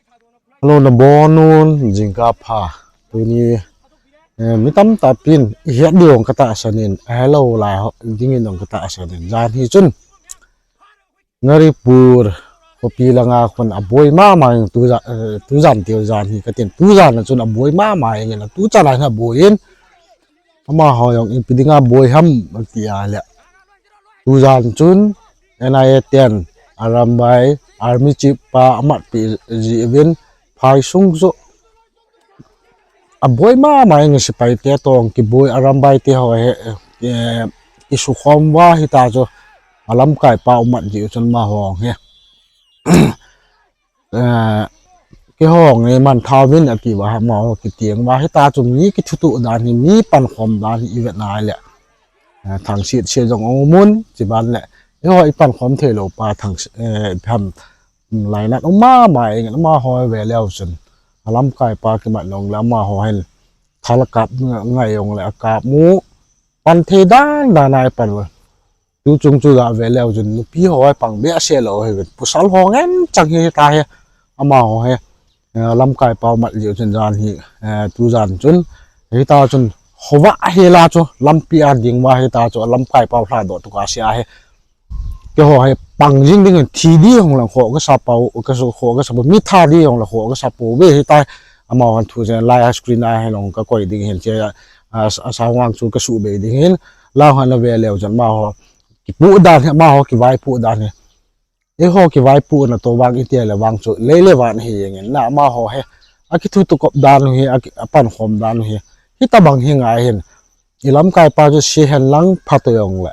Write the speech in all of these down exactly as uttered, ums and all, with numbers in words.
Hello, nabonun, jingkah pha. Tuni, eh, mi tamtah pin, ihet diu ong katahsan in, hello lai ho, dingin ong katahsan in. Jan hi chun, Ngaripur, khopi langa khun aboi mama in tujan, eh, tujan tiu jan hi katin, tujan a chun aboi mama in, tujan a hin aboi in, amaho jong ipi dinga boi ham, tia le. Tujan chun, N I A ten, Arambai, Army Chief pa amatpi ji uvin, phai sung chu, aboi mama in sepai te tong kiboi Arambai te ho hi, eh, kisukhom uva hita chu, alamkai pau mat ji u chun amaho hi. Eh, kihong e man thauvin ati uva amaho kitieng uva hita chu mi kithutuh dan hi mi pankhom dan hi ivet na le. Eh, thangsit se jong ong umun, chiban le. Eiho ipankhom thei lou pa thang, eh, pham, mm, lainat um mama in amaho ve leu chun. Alamkai pa kimat nung le amaho hin. Thal kap ngai ong le akap mu. Pan thei dan dan a ipan uve. Tu chung chu ga ve leu chun nupi ho pang behseh lou hi ve. Pasal ho ngen chang hi ta hi. Amaho hi. Eh, lamkai pau mat liu chun jan hi, eh, tujan chun, hita chun, hova hela chu, lampi a ding uva hita chu, lamkai pau lhadoh tu kasia hi. Keiho hi pang jing dingin thi di hung lang kho kasa pau, kasa kho kasa pau, mi tha di hung lang kho kasa pau, ve hita, amaho thu jen lai a screen a hin ong kakoi ding hin che, a, a, asang vang chu kasuh be ding hin, lau han ave leu chun amaho, kipu dan hi, amaho kivaipu dan hi. Eiho kivaipu na to vang iti le vang chu lei le van hi jeng in na amaho hi. Akithutuh kop dan u hi, aki, apankhom dan u hi. Hitabang hi ngai hin. Ilamkai pa chu se hen lang pha to jong le.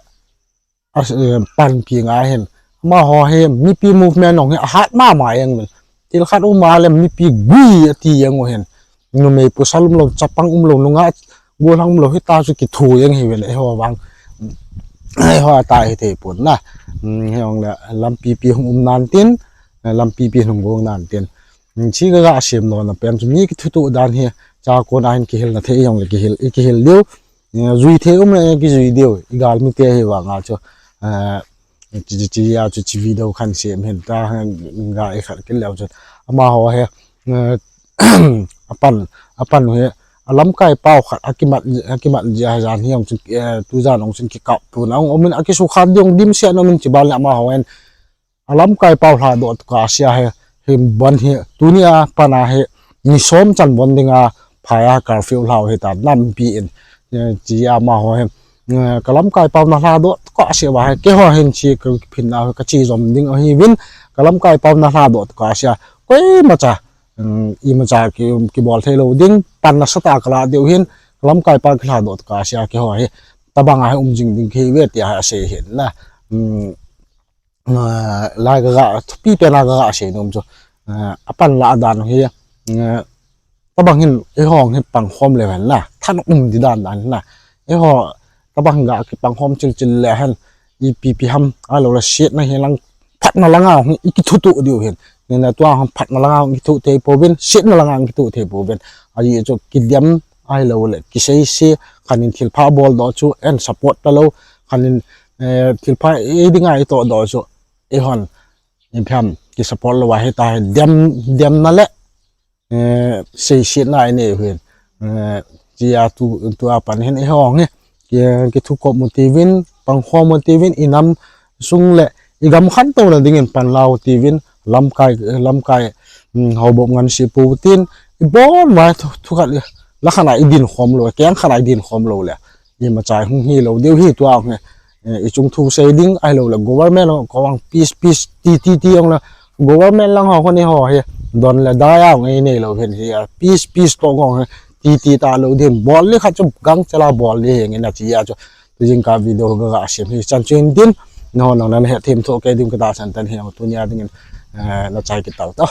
A, eh, panpi ngai hin. Amaho hi mipi movement ong hi ahat mama jeng min. Thil khat um a le mipi gui ati jeng u hin. Numei pasal umlou, chapang umlou, nungah gollhang umlou, hita chu kithu jeng hi ven, eiho vang. Eiho ata hi thei pon na. Hmm, hijong le lampi pi hung um nan tin, eh, lampi pi hung gong nan tin. Hmm, chi kaga sem lona pen chu mi kithutuh dan hi, cha kona hin kihil na thei jong le kihil, i kihil diu. Eh, jui thei um le kijui diu, igalmi te hi vang a chu. Eh, Chi, chi, chi, a chu chi video khan sem hin ta, ga i khat kit leu chun. Amaho hi, eh, apan, apan hi, alamkai pau khat, akimat, akimat ji a jan hi ong chun, eh, tujan ong chun kikap tu na ong, omin akisukha diu ong dimset na omin chiban le amaho hin. Alamkai pau lhadoh tu kasia hi, hi bon hi, tunia pana hi, ni som chan bon dinga, phai a curfew lhau hi ta, nampi in, eh, chi amaho hi. Eh, kalamkai pau na lhadoh tu kasia va hi, keiho hin chi kaphin na ka chi jom ding ahi vin, kalamkai pau na lhadoh tu kasia, koimacha, um, imacha ki, kibol thei lou ding, pan nasatah kala diu hin, kalamkai pau kilhadoh tu kasia, keiho hi, tabang a hi um jing ding kihi ve tia hi asei hin na. Um, ah, lai kaga, thupi pen a kaga sei nom chu. Ah, apan la dan hi, ah, tabang hin, eiho hi pangkhom le hen la, than um di dan dan na. Eiho, tabang ga kipangkhom chil chil le hen, ipi pi ham, ahilou le sietna hi lang, phatna langa hi, ikithutuh diu hin. Nina tua ham phatna langa hi kithuh thei pouvin, sietna langa hi kithuh thei pouvin. Ahi chu kidem, ahilou le, kisei se, khanin thilpha bol doh chu, en support ta lou, khanin, eh, thilpha ei dinga i toh doh chu, eihon, ipi ham, ki support lou ahi ta hi, dem, demna le, eh, seisietna i nei u hin. Eh, chi a tu, tua pan hin eiho hi, ki, kithukop u tivin, pangkhom u tivin, i nam sung le, i gam khantouna dingin pan lau tivin, lamkai, lamkai, um, hobop ngan si pu tin, i bon vai thu, thu khat, la khat a i din khom lou, keng khat a i din khom lou le. Imacha hung hi lou diu hi tua hi, eh, i chung thu sei ding, ahilou le government ho, ko ang peace, peace, ti, ti, ti ong le, government lang ho, koni ho hi, don le dai a ong ei nei lou hin hi, ah, peace, peace to ong hi, ti, ti ta lou din, bol le khat chu gang chala bol le hi, ngi na chi a chu, tu jingkah video ga ga sem hi, chan chu hin din, no, no, na het thim tho ke ding ka ta san tan hi, tunia dingin, eh, na chai kit tau ta.